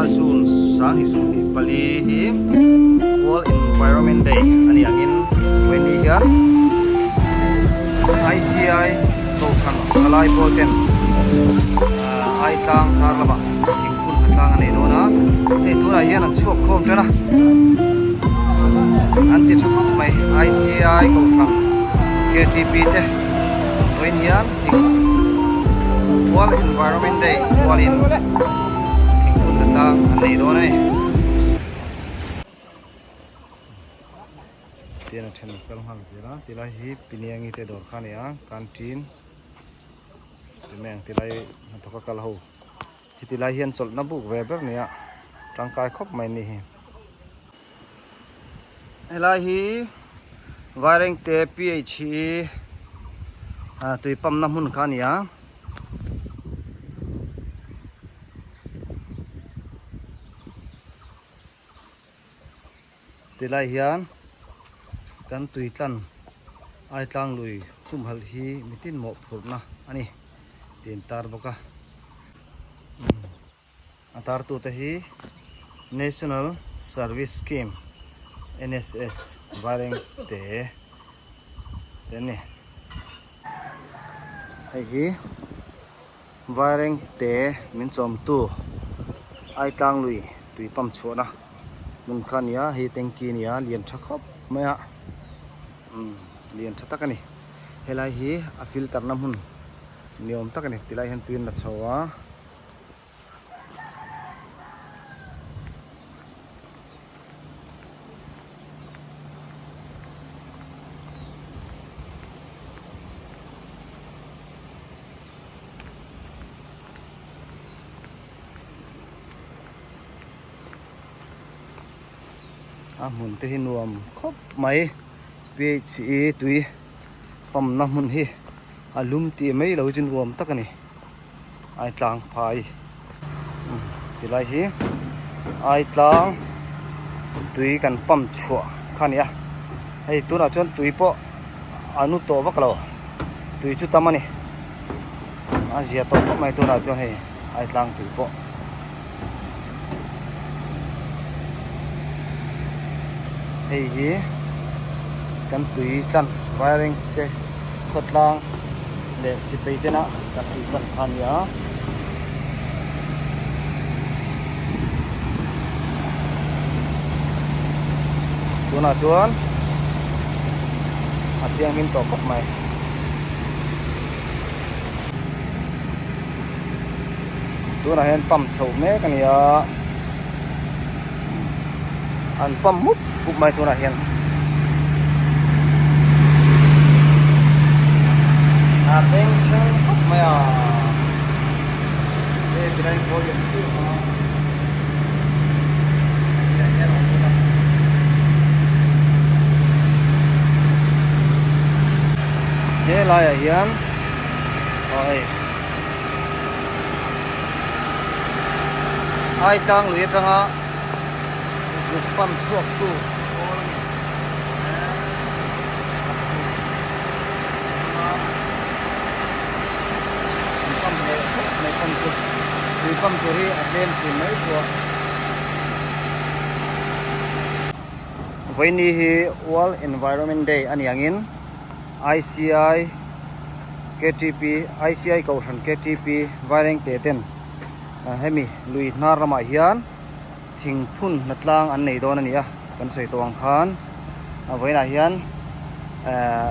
June 2024 hi World Environment Day a nih angin vawiin hian ICI Kohhran Thalai pawl ten Aitlang tar lamah thingphun hna tlang a nei dawn a, hei tunah hian an chhuak khawm tan a, an ti tha khawp mai ICI Kohhran KTP te vawiin hian thing World Environment Day kualin thingphun hna tlang an nei dawn a ni. Tian a then an kal nghal zel a tilai hi Piniangi te dawr kha a ni a canteen ti mai ang tilai hnathawk a kal ho hi tilai hian chawlhna buk ve ber a ni a tangkai khawp mai a ni hi. Helai hi Vairengte PH hi tui pump na hmun kha a ni a. Tilai hian kan tui tlan Aitlang lui humhalh hi mitin mawhphurhna a ni tih an tar bawk a. A tartute hi National Service Scheme, NSS, Vairengte te an ni. Hei hi Vairengte min chawmtu Aitlang lui tui pump chhuahna hmun kha a ni a, hei tanky a ni a, lian tha khawp mai a, umm lian tha tak a ni. Helai hi a filter na hmun ni awm tak a ni, tilai hian tui an la chho a. A hmun te hi nuam khawp mai phe tui pump na hmun hi a lum tih mai lo chu nuam tak a ni Aitlang phai tilai hi Aitlang tui kan pump chhuah kha a ni a hei tunah chuan tui pawh a nu tawh vak lo tui chu tam a ni a zia tawh khawp mai tunah chuan hei Aitlang tui pawh. Hei hi kan tui tlan Vaireng te khawtlang leh sipai tena kan tui tlan kha a ni a. Tunah chuan a thianghlim tawh khawp mai. Tunah hian pump chho mek a ni a an pump mup mup mai tunah hian a beng chheng khawp mai a hei tilai pawl lian chiah a hetiang hian a awm bawk a. He laiah hian aw hei Aitlang lui atanga zuk pump chhuak tu kawl a ni. An pump leh khawp mai pump chu tui pump tur hi a tlem thin mai pawh a. Vawiini hi World Environment Day a ni angin ICI KTP ICI Kohhran KTP Vairengte ten hemi lui hnar lamah hian thingphun hnatlang an nei dawn a ni a kan sawi tawh ang khan vawiinah hian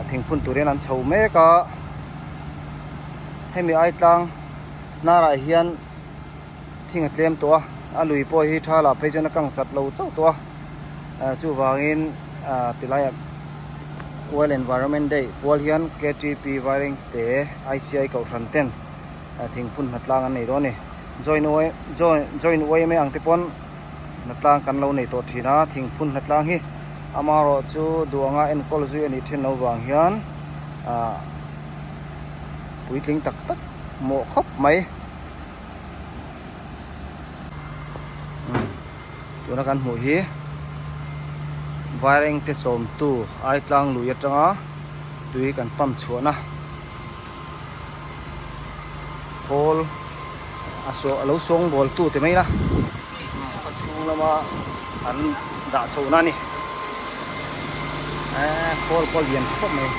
thingphun tur hian an chho mek a hemi aitlang hnarah hian thing a tlem tawh a a lui pawh hi tha lah phei chuan a kang chat lo chauh tawh a chuvangin tilaiah World Environment Day pual hian KTP Vairengte ICI Kohhran ten thingphun hnatlang an nei dawn a ni. Join join join yma ang te pawn hnatlang kan lo nei tawh thin a, thingphun hnatlang hi amaherawhchu duh anga enkawl zui a nih thin loh vang hian ah puitling tak tak mawh khawp mai. Tuna kan hmuh hi Vairengte chawmtu Aitlang lui atanga tui kan pump chhuahna khawl a saw a lo sawng bawl tu ti mai la. chhung lama an dah chhohna a ni eee khawl pawh a lian tha khawp mai.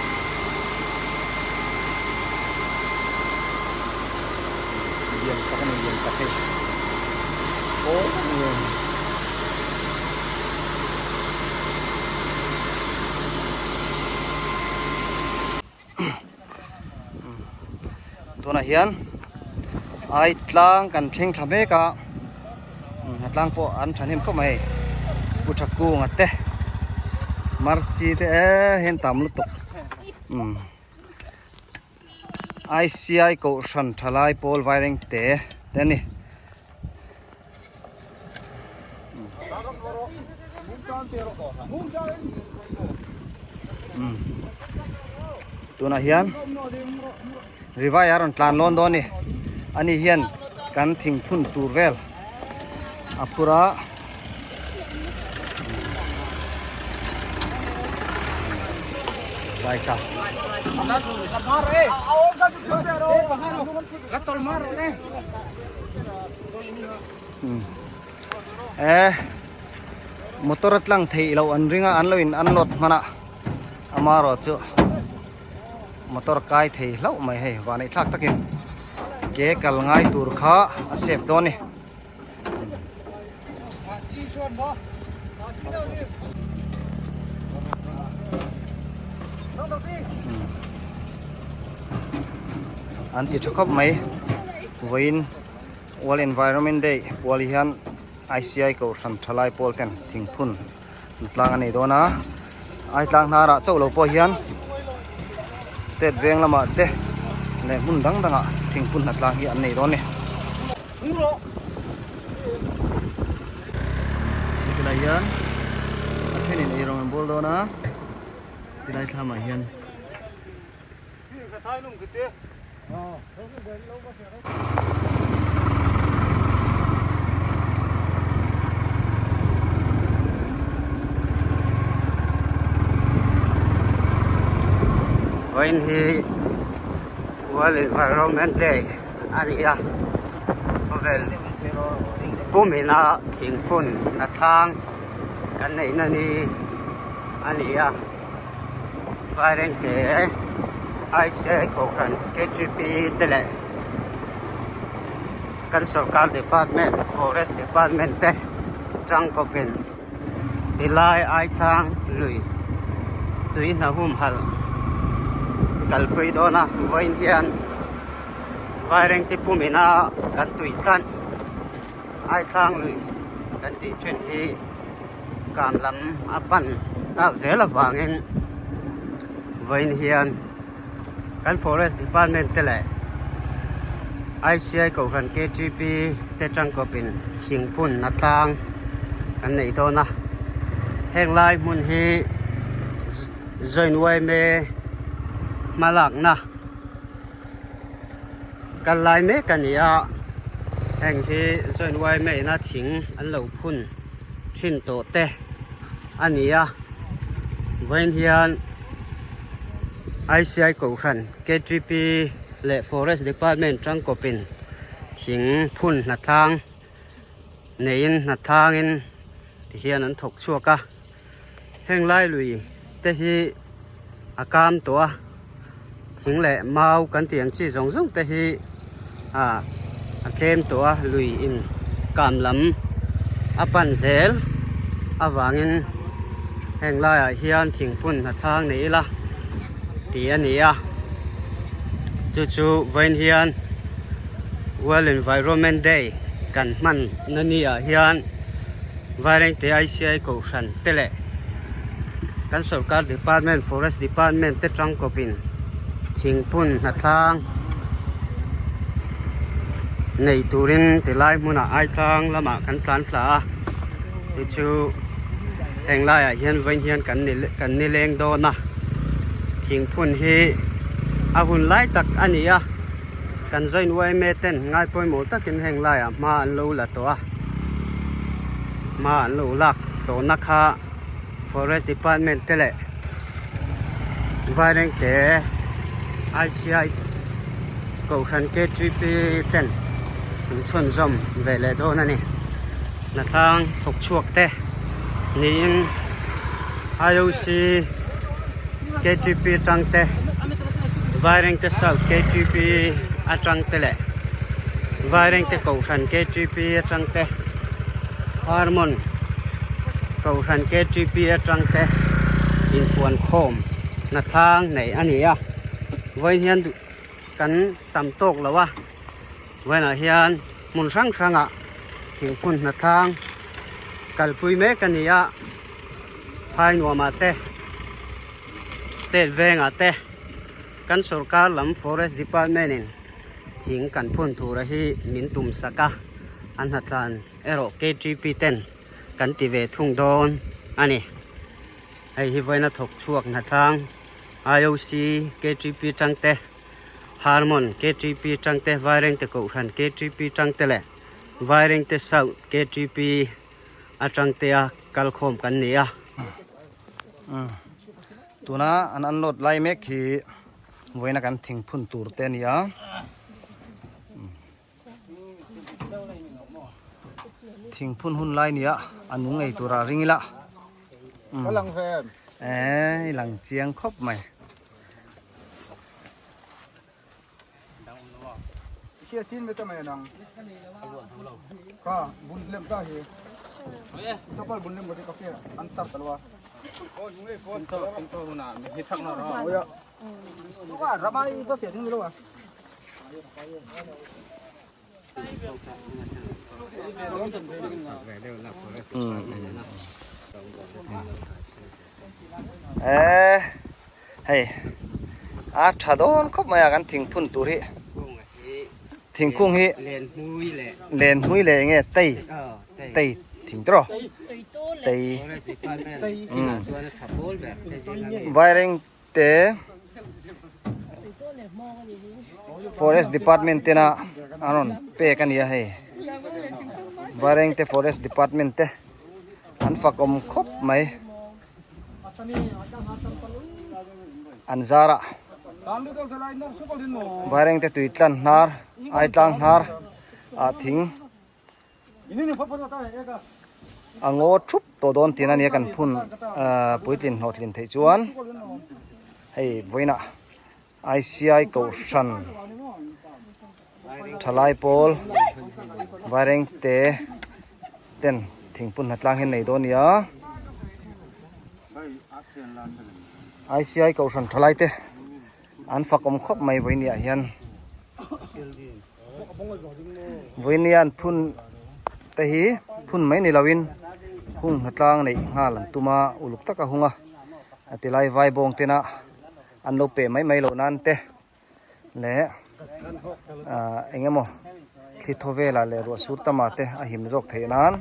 Lian tak a ni lian tak hei khawl tak a ni. Tunah hian ai tlang kan thleng thla mek a a tlang pawh an thahnem khawp mai pu tha kunga te mercy te e heng tam lutuk umm I_C_I kohhran thalai pawl vaireng te te a ni. Tunah hian Rivai a rawn tlan lawn dawn a ni ani hian kan thingphun tur vel a phur a. Vai ta. Eh motor a tlang theih loh an ring a an lo in unload hman a amarawh chu motor kai thei hlauh mai hei vanei thlak takin ke kal ngai tur kha a save dawn a ni. An ti tha khawp mai vawiin World Environment Day pual hian ICI kohhran thalai pawl ten thingphun tlang a nei dawn a ai tlang hnarah chauh lo pawh hian state veng lamah te leh hmun dang dangah thingphun hna tlang hi an nei dawn a ni. Tilai hian a thenin eirawng an bawl dawn a tilai thlamah hian. Vawiin hi World Environment Day a ni a khawvel pumina thingphun hnathlang kan neihna ni a ni a. Vairengte ICI Kohhran KTP te leh kan sorkar department forest department te tangkawpin tilai aithang lui tui hna humhalh kalpui dawn a vawiin hian Vairengte pumina kan tui tlan aithang lui kan tih thin hi. Kan lam a pan tak zel avangin vawiin hian kan forest department te leh ICI kohhran KTP te tangkawpin thingphun a tlang kan nei dawn a heng lai hmun hi joint yma hmalakna kal lai mek a ni a heng hi joint yma ina thing an lo phun. thin tawh te a ni a vawiin hian I_C_I kohhran K_T_P leh forest department tangkawpin thing phun hnatlang neiin hnatlangin tihian an thawk chhuak a heng lai lui te hi a kam tawh a thing leh mau kan tih ang chi zawng zawng te hi ah a tlem tawh a lui in kam lam a pan zel avangin heng laiah hian thingphun hnathlang nei ila tih a ni a chu chu vawiin hian world environment day kan hman na ni ah hian Vairengte I_C_I kohhran te leh kan sorkar department forest department te tangkawpin thingphun hnatlang nei turin tilai hmunah aitlang lamah kan tlan thla a chu chu heng laiah hian vawiin hian kan ni kan nileng dawn a thingphun hi a hun lai tak a ni a kan joint yma ten ngai pawimawh takin heng laiah hma an lo la tawh a hma an lo lak tawhna kha. Forest department te leh Vairengte ICI Kohhran KTP ten an chhunzawm ve leh dawn a ni. Hnatlang thawk chhuak te niin IOC KTP atang te Vairengte South KTP atang te leh Vairengte Kohhran KTP atang te Harmon Kohhran KTP atang te infuan khawm hnatlang neih a ni a vawiin hian kan tam tawk lo a. Vawiinah hian hmun hrang hrangah thingphun hnatlang kalpui mek a ni a, phai nuamah te, state vengah te kan sorkar lam forest department in thing kan phun tura hi min tum sak a, an hnatlan erawh ktp ten kan ti ve thung dawn a ni. Hei hi vawiina thawk chhuak hnatlang IOC ktp tangte. Harmon KTP Tangte Vairengte Kohhran KTP Tangte leh Vairengte South KTP atangtea kalkhawm kan ni a. Tuna an unload lai mek hi vawiina kan thingphun tur te a ni a. Thingphun hun lai nia a nung ngei tura ring ila. Ka lang ve em? Eh, i lang chiang khawp mai. Hria chin ve ta mai anang. Ka bun lem ta hi. Chapal bun lem ka ka an tar talwa. Oya. Ramai va fiah ding lo a. Eh hei a tha dawn khawp mai a kan thingphun tur hi thingkung hi len hmui leh enge tei tei thing tawh tei vaireng te forest department tena an rawn pek a ni a hei Vairengte forest department te an fak awm khawp mai an zar a Vairengte tui tlan hnar ai tlang hnar ah thing. A ngaw thup tawh dawn tin a nia kan phun puitlin hlawhtlin theih chuan hei vawiinah ICI Kohhran thalai pawl Vairengte ten thingpun hnatlang hi an nei dawn a nia ICI Kohhran thalai te an fakawm khawp mai vawiiniah hian. Vawinia an phun te hi phun mai ni loin hung hnatlang neih nghal an tum a uluk taka hung a a ti lai vai bawng tena an lo pe mai mai loh nan te leh ah eng emaw thli thaw velah leh ruah sur tamah te a him zawk theih nan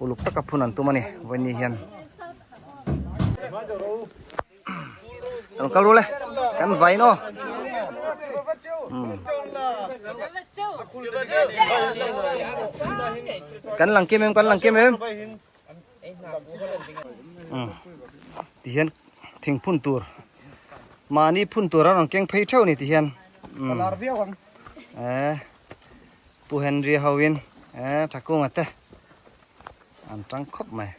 uluk taka phun an tum a ni vawiini hian. Kan kal rul e kan vai no kan lang kim em kan lang kim em ti hian thing phun tur mahni phun tur a rawn keng phei theuh ni ti hian eh pu Henry ho in eh Thakunga te an tang khawp mai.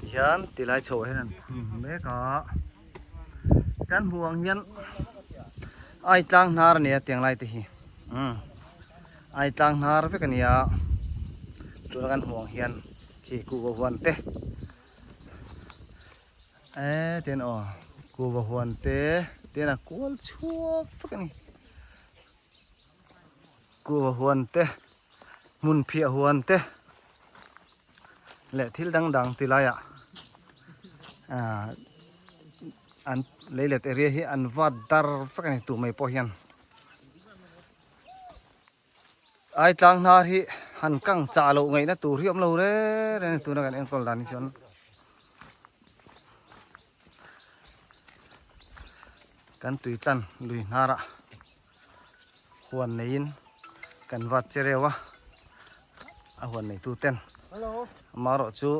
Tihian tilai chhoh hian an phun mek a kan hmuh ang hian ai tlang hnar a nia tiang lai te hi umm ai tlang hnar vek a nia tuna kan hmuh ang hian khi kuhva huan te eh tian aw kuhva huan te tian a kual chhuak vek a ni. Kuhva huan te, hmun phiah huan te leh thil dang dang ti laiah ah an leilet area hi an vat dar vek a ni tu mai pawh hian. Ai tlang hnar hi han kang chah loh ngaihna tur hi awm lo reng reng a ni tuna kan enkawl dan hi chuan. Kan tui tlan lui hnarah huan neiin kan vat che reuh a, a huan neitu ten amaherawh chu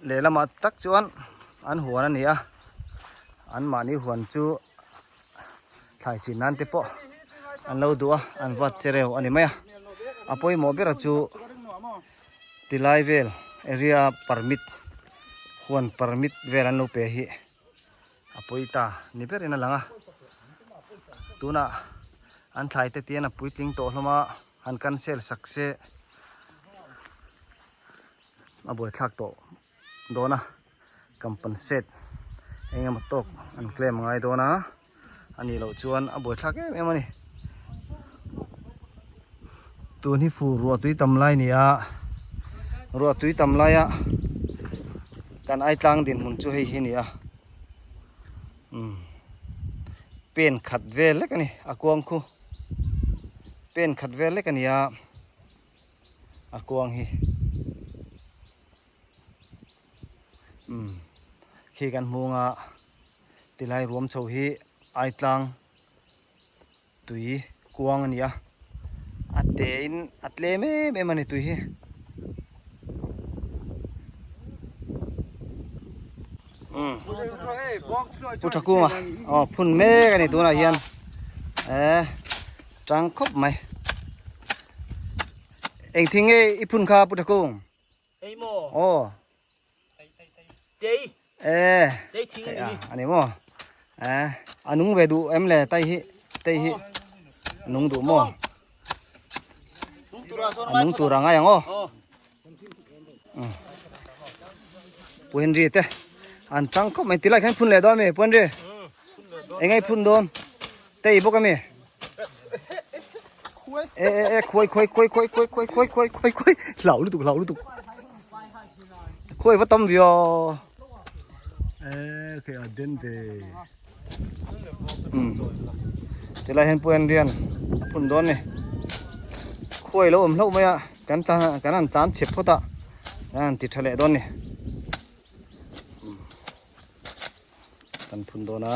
lehlamah tak chuan an huan a ni a, anmahni huan chu thlai chin nan te pawh an lo duh a, an vat che reuh a ni mai a, a pawimawh ber chu tilai vel area permit huan permit vel an lo pe hi a pawi ta ni berin a lang a tunah an thlai te tian a puitling tawh hlawm a han cancel sak se a buaithlak tawh dawn a compensate eng emaw tawk an claim a ngai dawn a a nih loh chuan a buaithlak em em a ni tun hi fur ruah tui tam lai a ni a ruah tui tam laia kan ai tlang dinhmun chu hei hi a ni a umm pen khat vel lek a ni a kuang khu pen khat vel lek a ni a a kuang hi umm khi kan hmung a tilai ruam chho hi ai tlang tui kuang a ni a a te in a tlem em em a ni tui hi umm pu Thakunga aw phun mek a ni tunah hian eh tang khawp mai engthing nge i phun kha pu Thakung. Ei maw? Aw. Tei. Eh. Tei thing ani ni. Ani maw? Eh, a nung ve duh em le tai hi. Tei hi. Nung duh maw? A nung tur a ngai ang aw. Pu Henry te an tang khawp mai tilai khan phun leh dawn mi Pu Henry. Engai phun dawn. Tei bawk ami. E e e khuai khuai khuai khuai khuai khuai khuai khuai khuai khuai hlau lutuk hlau lutuk khuai va tam vio e khi a den ve um tilai hian pu Henry-a'n a phun dawn ni khuai lo awm hlauh mai a kan tan kan han tan chep phawt a kan han ti tha leh dawn ni Kan phun dawn a.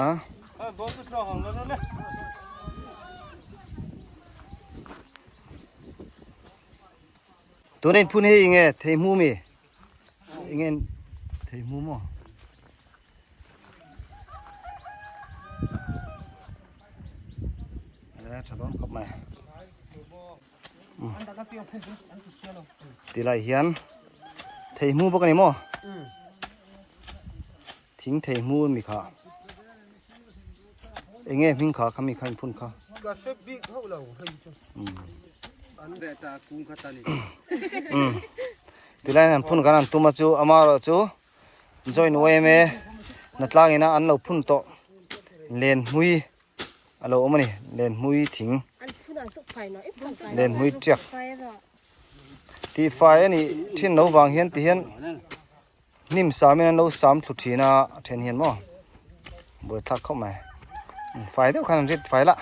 Tuna in phun hi enge thei hmu mi? Enge thei hmu maw? Ala tha dawn khawp mai. Tilai hian thei hmu bawk a ni maw? Thing thei hmu mi kha enge hming kha khami kha inphun kha. Ka hre bik hauh lo hei chu. An reh ta kung kha ta ni. Tilai hian phun kan han tum a chu amaherawh chu join yma hnatlang ina an lo phun tawh len hmui a lo awm a ni len hmui thing len hmui tiak tih fai a nih thin lo vang hian ti hian hnim sam in an lo sam thlu thin a a then hian maw buaithlak khawp mai fai deuh khan an rit fai lah.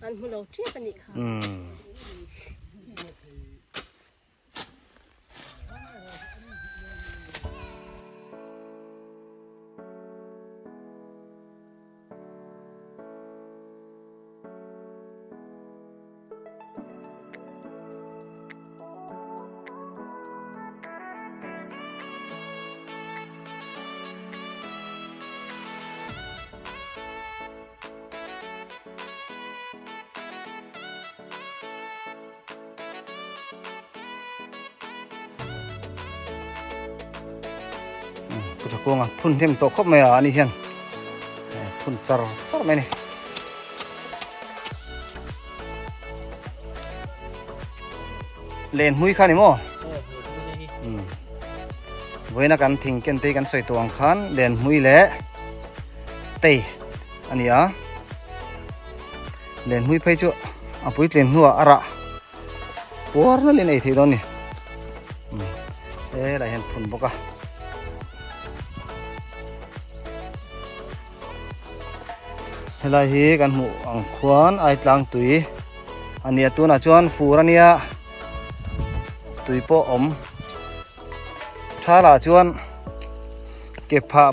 An hmu lo tep a nih kha. Umm. Pu Thakuanga phun hnem tawh khawp mai a ani hian phun char char mai a ni. Len hmui kha ni maw? Vawiina kan thing ken te hi kan sawi tawh ang khan len hmui leh tei a ni a. Len hmui phei chu a puitlin hnuah a rah puar nalhin a ei theih dawn a ni. Helai hian phun bawk a. Helai hi kan hmuh ang khuan Aitlang tui a ni a tunah chuan fur a nia tui pawh awm tha lah chuan. Ke phah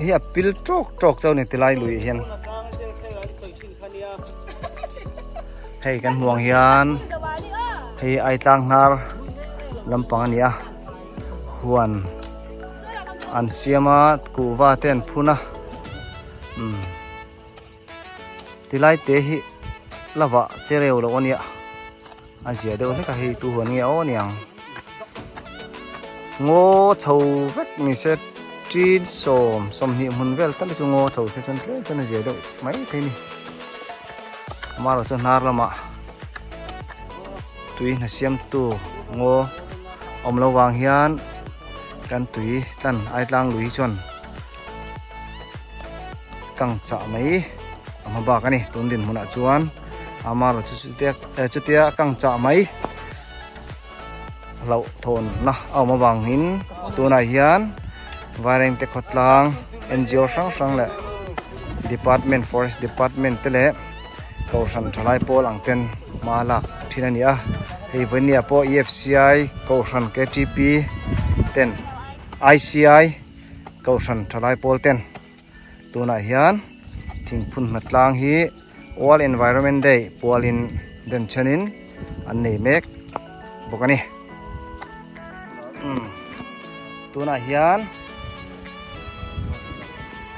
hi a pil tawk tawk chauh a ni tilai lui ah hian. Hei kan hmuh ang hian hei Aitlang hnar lampang a ni a huan an siam a kuhva te an phun a umm tilai te hi la vah che reu loh a nia a zia deuh hlek a hei tu huan nge aw niang ngaw chho vek ni se ṭin sawm sawmhnih hmun vel tal hi chu ngaw chho se chuan tlem chuan a zia deuh mai thei a ni amaherawh chu hnar lamah tui hna siamtu ngaw awm lo vang hian kan tui tlan Aitlang lui hi chuan kang chah mai a hma bak a ni tun dinhmunah chuan amaherawh chu chutia chutia kang chah mai hlauh thawnna a awm avangin tunah hian Vairengte khawtlang N_G_O hrang hrang leh department forest department te leh kohhran thalai pawl ang ten hma lak thin a ni a hei vawinia pawh E_F_C_I kohhran K_T_P ten I_C_I kohhran thalai pawl ten tunah hian thingphun hnatlang hi World Environment Day pualin denchhenin an nei mek bawk a ni. Umm tunah hian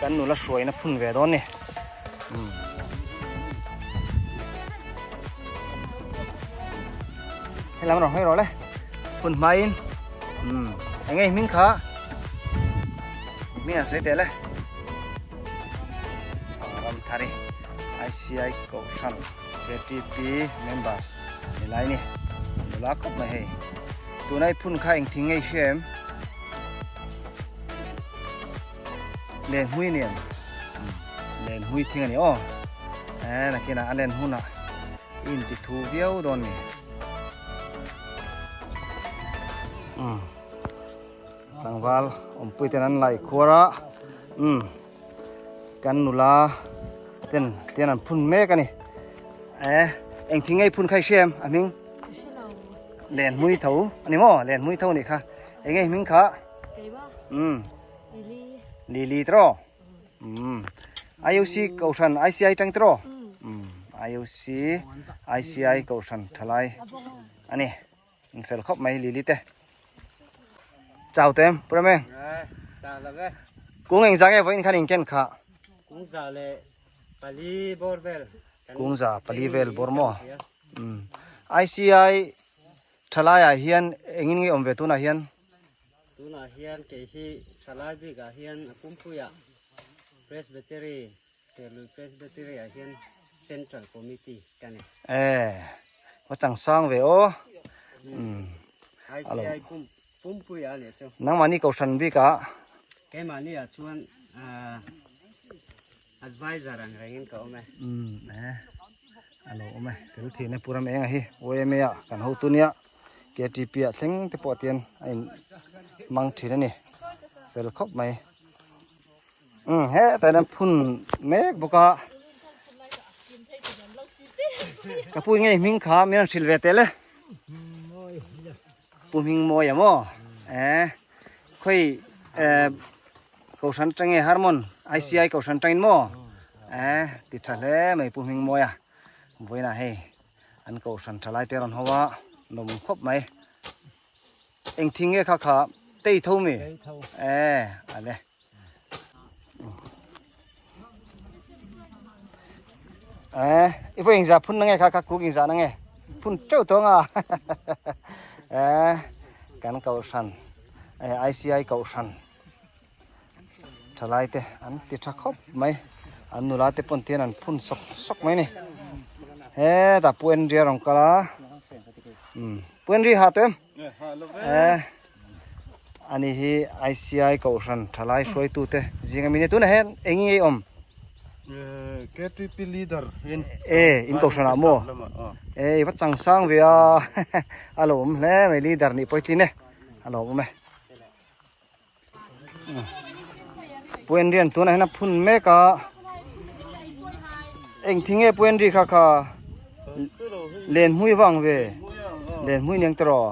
kan nula hruaina phun ve dawn ni. Umm helam rawh hawi rawh le phun hmain umm eng nge hming kha hming an sawi teh le. Ramthari ICI Kohhran KTP member ni lai ni nula khawp mai hei tuna i phun kha eng thing nge i hria em len hui ni em len hui thing a ni aw e nakinah a len hunah i inti thu viau dawn ni umm. Tlangval awmpui ten an laih khuar a umm kan nula ten tian an phun mek a ni eh eng thing ngei phun kha i hria em a hming len hmui tho a ni maw len hmui tho a nih kha eng nge hming kha umm lili tiraw umm IOC kohhran ICI tang tiraw umm IOC ICI kohhran thalai a ni. In fel khawp mai Lily te. Chau te em Purame. Kung eng za nge vawiin khan in ken kha. Kung za le pali bawr vel. Kung za pali vel bawr maw. Um. ICI thalai ah hian engin nge awm ve tunah hian? Tunah hian kei hi thalai bik ah hian a pumpuiah Presbytery Serlui Presbytery ah hian Central Committee ka ni. Eh, va chang sang ve aw. Um. ICI pum pumpui a leh chu. Nangmahni kohhran bik ah. Keimahni ah chuan advisor ang rengin ka awm e. Um eh. A lo awm e. Tel thin e Puram Enga hi YMA ah kan hotu nia KTP ah thleng te pawh tian a in hmang thin a ni. Fel khawp mai. Um hetah hian phun mek bawk a ka pu ngei hming kha min rawn hrilh ve tel e pu hming mawi a maw eh khawi eh kohhran atang nge harmon ICI kohhran atangin maw eh ti tha hle mai pu hming mawi a vawiinah hei an kohhran tha lai te rawn ho a lawm khawp mai. Eng thing nge kha kha tei tho mi eh ale eh i voi eng za phun na nge kha kha kuk eng za na nge phun teuh tawng a eh kan kohhran eh ICI kohhran thalai te an ti tha khawp mai an nula te pawn tian an phun sawk sawk mai ni hetah pu Andrea rawn kal a umm pu Andrea ha tawh em eh ani hi ICI kohhran thalai hruaitu te zinga mi ni tunah hian eng nge awm KTP leader in e in kohhran ah maw e i va chang sang ve a a lo awm hle mai leader nih pawh i tlin e a lo awm e. Puenrian tunah hian a phun mek a eng thing nge puenri kha kha len hmui vang ve len hmui niang tiraw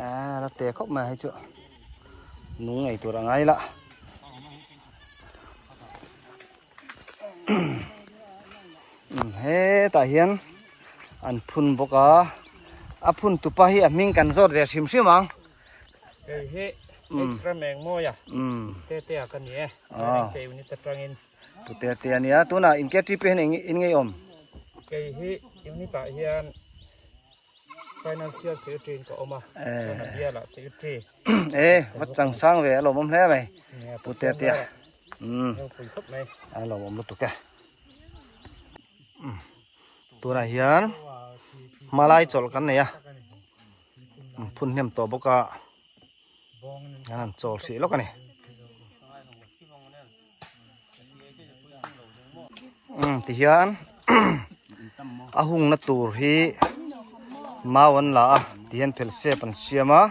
a la te khawp mai hei chu. Nung ngei tur a ngai la. Hetah hian an phun bawk a, a phun tupa hi a hming kan zawt ve hrim hrim ang. Hei hi H ram eng mawi a, Tete a ka ni e, Rengte unit atangin. Pu Tete a nia, tunah in KTP hian in ngei awm? Kei hi unit ah hian Financial Secretary in ka awm a, chuan a bialah Secretary. E, va chang sang ve, a lawmawm hle mai. Pu Tete a. Ropui khawp mai. A lawmawm lutuk e. Tunah hian hmalai chawlh kan nei a, phun hnem tawh bawk a, an han chawl hrih lawk a ni. Tihian a hungna tur hi mau an la a tihian phelsep an siam a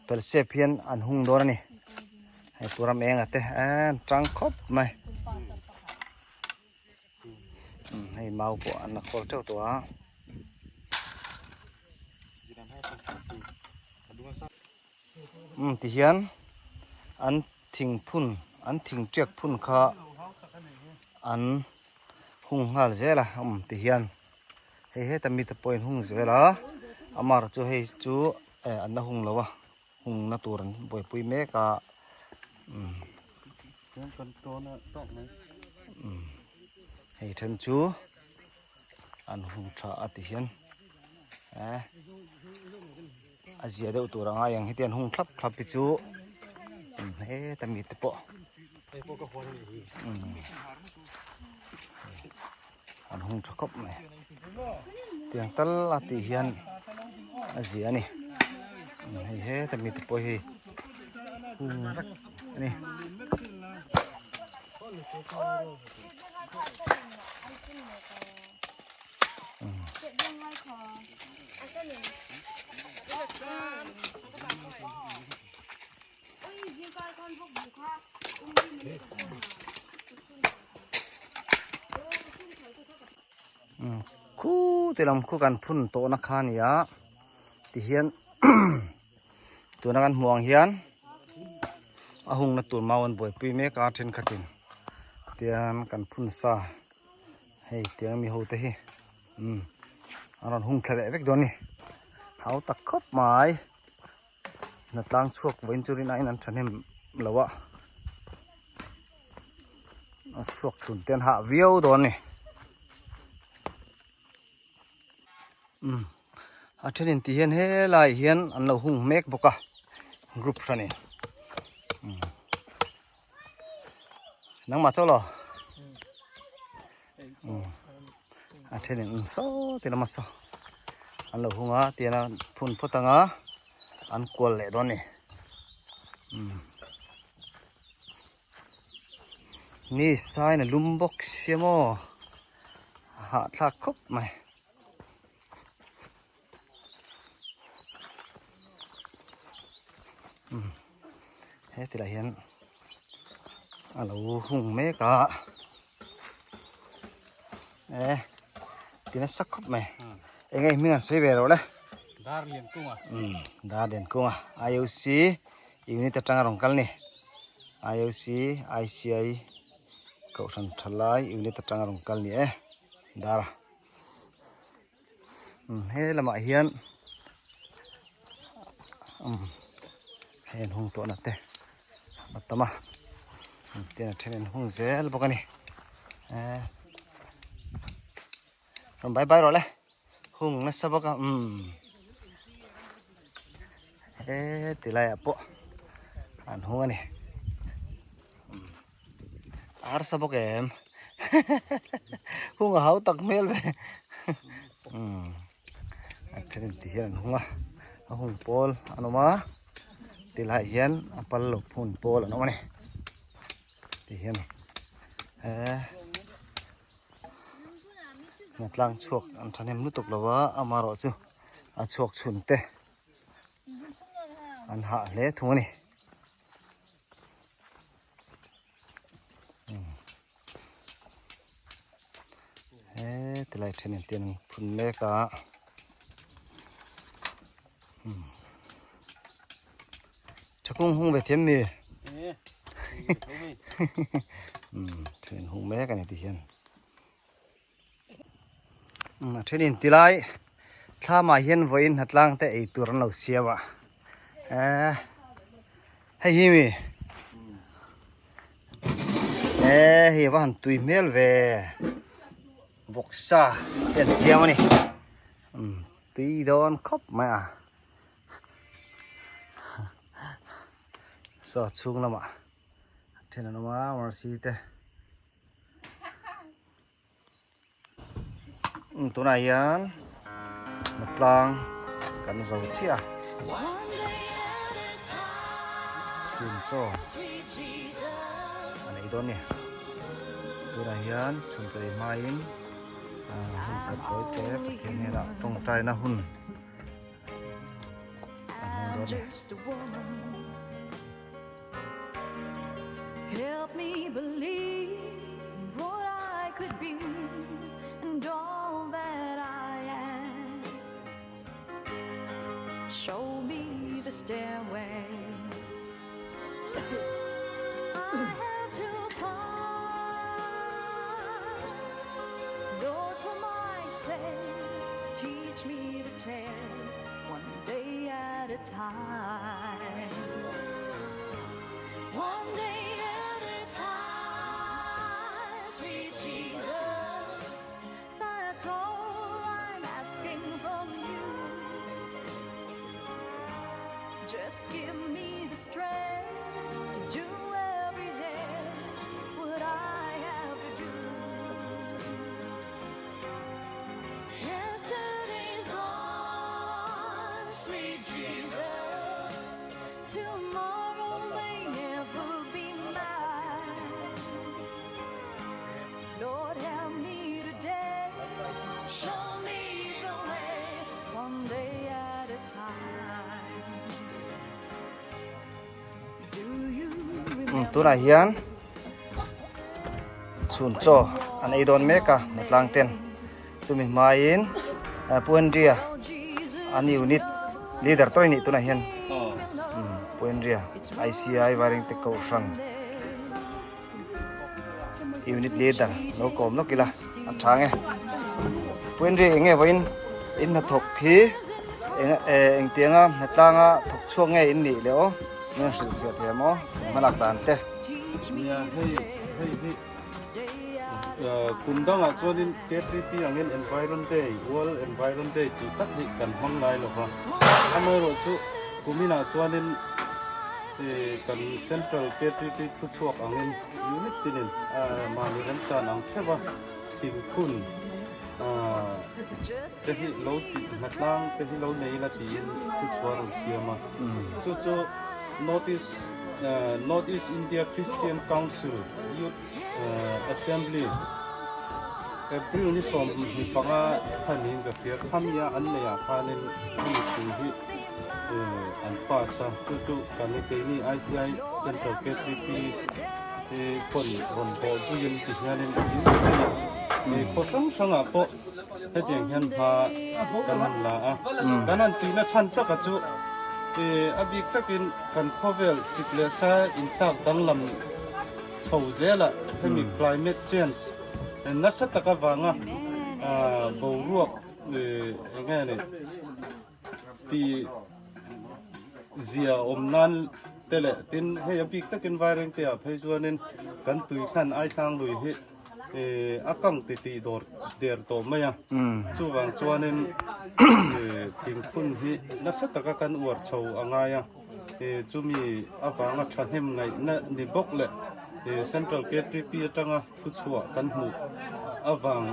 phelsep hian an hung dawn a ni hei pu ram enga te an tang khawp mai hei mau pawh an la khawl teuh tawh a. Tihian an thing phun an thing tiak phun kha an hung nghal zel a um tihian hei heta mite pawhin hung zel a amar chu hei chu eh an la hung lo a hung na tur an buaipui mek a um hei then chu an hung tha a tihian eh. A zia deuh tur a ngai ang hetiang hung thlap thlap hi chu heta mi te pawh an hung tha khawp mai tiang tal a tih hian a zia a ni hei heta mi te pawh hi hung vek a ni. Khu ti lam khu kan phun tawh na kha nia tihian tuna kan hmuh ang hian a hungna tur mau an buaipui mek a thenkhatin tian kan phun sa. Hei tiang mi ho te hi umm an rawn hung thla leh vek dawn a ni hau tak khawp mai hnatlang chhuak vawiin chu rin aiin an thahnem lo a a chhuak chhun te an hah viau dawn a ni umm a thenin ti hian helai hian an lo hung mek bawk a group hranin umm. Nangmah chaw lo a then in um saw ti lama saw an lo hung a tian a phun phawt anga an kual leh dawn a ni ni sain a lum bawk sia maw a hahthlak khawp mai. He tilai hian a lo hung mek a e ti nasa khawp mai eng nge hming an sawi ve rawh le Darliankunga Darliankunga IOC unit atanga rawn kal ni IOC ICI kohhran thalai unit atanga rawn kal ni e Dara. He lamah hian hei an hung tawhna te a tam a tin a then an hung zel bawk a ni rawn bai bai rawh le hung nasa bawk a umm he ti laiah pawh an hung a ni. A harsa bawk em hung a hau tak hmel ve umm a then in ti hian an hung a a hung pawl an awm a tilai hian a pal lo phun pawl an awm a ni ti hian he hnatlang chhuak an thahnem lutuk lo a amaherawh chu a chhuak chhun te an hah hle thung a ni. He tilai then in tin phun mek a Thakung hung ve thiam mi. Um then hung mek ani ti hian. Um a then in tilai thlamah hian vawiin hnatlang te ei tur an lo siam a. Eh hei hi mi. Eh hei va han tui hmel ve. Vawksa te an siam ani. Um tui dawn khawp mai a. Saw chhung lamah then an awm a mercy te tunah hian tlang kan zo chiah a chhun chaw a nei dawn a ni tunah hian chhun chaw ei hmain hun sat tawi te Pathian hnenah tawngtaina hun. Help me believe what I could be and all that I am. Show me the stairway. I have to climb. Lord, for my sake, teach me to take one day at a time. One day at a time, sweet Jesus. That's all I'm asking from you. Just give me the strength to do every day what I have to do. Yesterday's gone, sweet Jesus. Tomorrow may never be mine. Lord, help me today. Show me the way, one day at a time. Do you remember? Tunah hian chhun chaw an ei dawn mek a hnatlang ten chumi hmaiin Pu Andrea an unit leader tawih a nih tunah hian Pu Andrea ICI Vairengte Kohhran unit leader lo kawm lawk ila a tha nge Pu Andrea eng nge vawiin in hnathawk hi eng engtianga hnatlanga thawk chhuak nge in nih leh aw min rawn hrilh fiah thei ang aw hmalak dan te. Nia hei hei hi kum dangah chuanin KTP angin Environ Day World Environ Day tih tak hi kan hmang ngai lo va amaherawh chu kuminah chuanin kan Central KTP thuchhuak angin unit tinin mahni remchan ang theuh a thingphun te hi lo tih hnatlang te hi lo nei ila tiin thuchhuah rawn siam a chu chu North East North East India Christian Council Youth Assembly April ni 25 khanin ka hria khamia an nei ah khanin hemi thu hi an pass a chu chu kan keini ICI Central KTP pawn rawn bawh zuiin ti hianin khaw hrang hrangah pawh Hetiang hian hma kan han la a, kan han tihna chhan taka chu a bik takin kan khawvel sik leh sa intlak danglam chho zelah hemi climate change nasa tak avanga boruak eng nge ni tih zia awm nan te leh tin hei a bik takin Vairengte ah phei chuanin kan tui hlan Aithlang lui hi a kang ti tih dawr der tawh mai a chuvang chuanin thingphun hi nasa taka kan uar chho a ngai a chumi avanga thahnem ngaihna ni bawk leh Central KTP atanga thuchhuah kan hmuh avang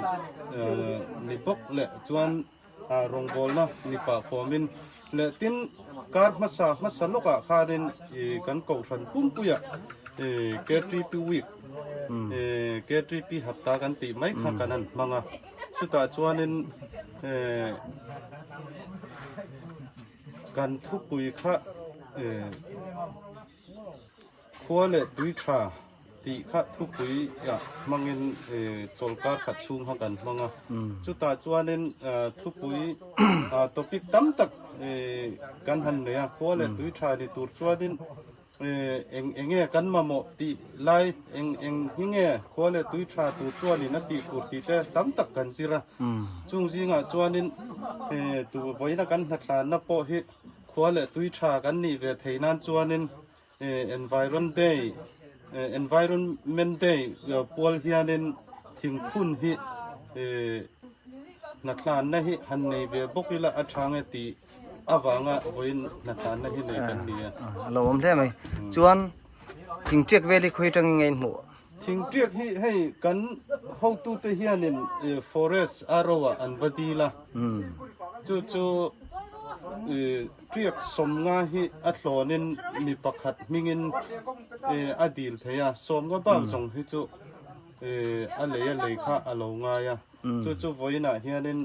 ni bawk leh chuan rawngbawlna ni pah fawmin leh tin kar hmasa hmasa lawkah khanin kan kohhran pumpuiah KTP week KTP hapta kan tih mai kha kan han hmang a chutah chuanin kan thupui kha Khua leh tui tha tih kha thupui ah hmangin chawlkar khat chhung kha kan hmang a. Chutah chuanin thupui topic tam tak kan han nei a. Khua leh tui tha ni tur chuanin. Eng eng nge kan mamawh tih lai eng eng hi nge khua leh tui tha tur chuanin a tih tur tih te tam tak kan zir a. Chung zingah chuanin tu vawiina kan hnathlanna pawh hi khua leh tui tha kan nih ve thei nan chuanin Environ Day, Environment Day pual hianin thingphun hi hnathlanna hi han nei ve bawk ila a tha nge tih avanga vawiin hnathlanna hi nei kan ni a. A lo awm hle mai. Chuan thingtiak vel hi khawi atangin nge in hmuh? Thingtiak hi hei kan hotute hianin forest a ro ah an va dil a. Chu chu tiak sawmnga hi a hlawnin mi pakhat hmingin a dil thei a. Sawmnga bak zawng hi chu a lei a lei kha a lo ngai a. Chu chu vawiinah hianin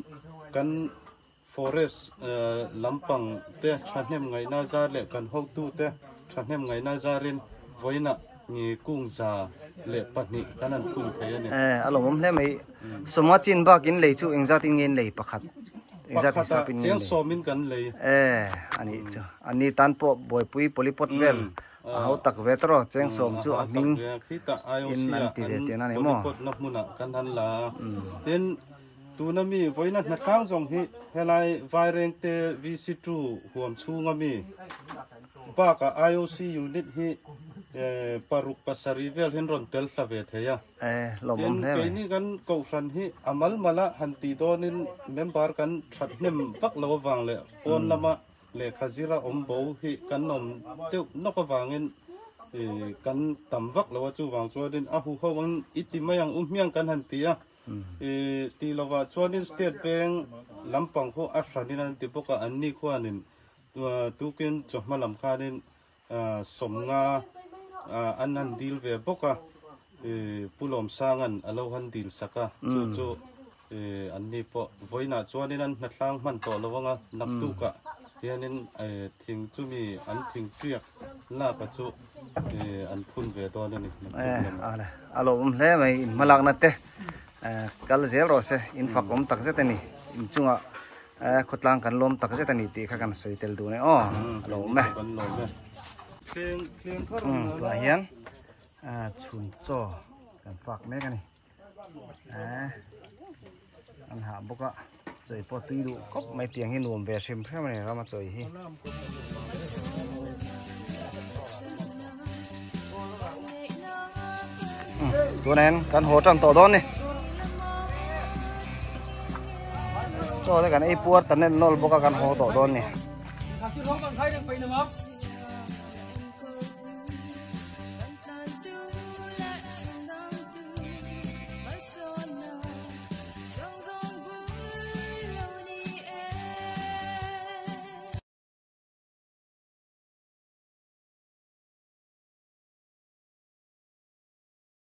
kan Forest lampang te thahnem ngaihna zar leh kan hotu te thahnem ngaihna zarin vawiinah kung 102 kan han phun thei a ni. Eh, a lawmawm hle mai. Sawmnga chin bak in lei chu engzat in nge in lei pakhat? Engzat hisap in nge in lei? Pakhatah chiang sawmin kan lei. Eh, a nih chu. A ni tan pawh buaipui polypot vel a ho tak ve tawh rawh. Cheng sawm chu a hming in an ti ve tihna a ni maw? Polypot na hmunah kan han la a. Tin, Tuna mi vawiina hnatlang zawng hi helai Vairengte VC2 huam chhunga mi bakah IOC unit hi paruk pasarih vel hian rawn tel thla ve thei a. Tin, keini kan kohhran hi a mal mala han tih dawnin member kan that hnem vak lo avang leh pawn lama lehkha zira awm bo hi kan awm deuh nawk avangin kan tam vak lo a, chuvang chuanin a huho ang i ti mai ang u hmiang kan han ti a. I tih lovah chuanin state veng lampang khu a hranin an ti bawk a, anni khuanin tukin chawhma lam khanin sawmnga an han dil ve bawk a, Pu Lawmsanga'n a lo han dil sak a, chu chu anni pawh vawiinah chuanin an hnatlang hman tawh lo ang a, naktukah hianin thing chumi an thing tiak laka chu an phun ve dawn a ni. A lawmawm hle mai in hmalakna te kal zel rawh se in fak awm tak zet a ni in chungah khawtlang kan lawm tak zet a ni tih kha kan sawi tel duh a ni aw a lawmawm e. Tunah hian chhun chaw kan fak mek a ni. An hah bawk a chawi pawh tui duh khawp mai tiang hi nuam ve hrim hrim a ni rama chawi hi. Tunah hian kan haw tan tawh dawn ni. Chaw te kan ei puar ta nen nawl bawk a kan haw tawh dawn ni.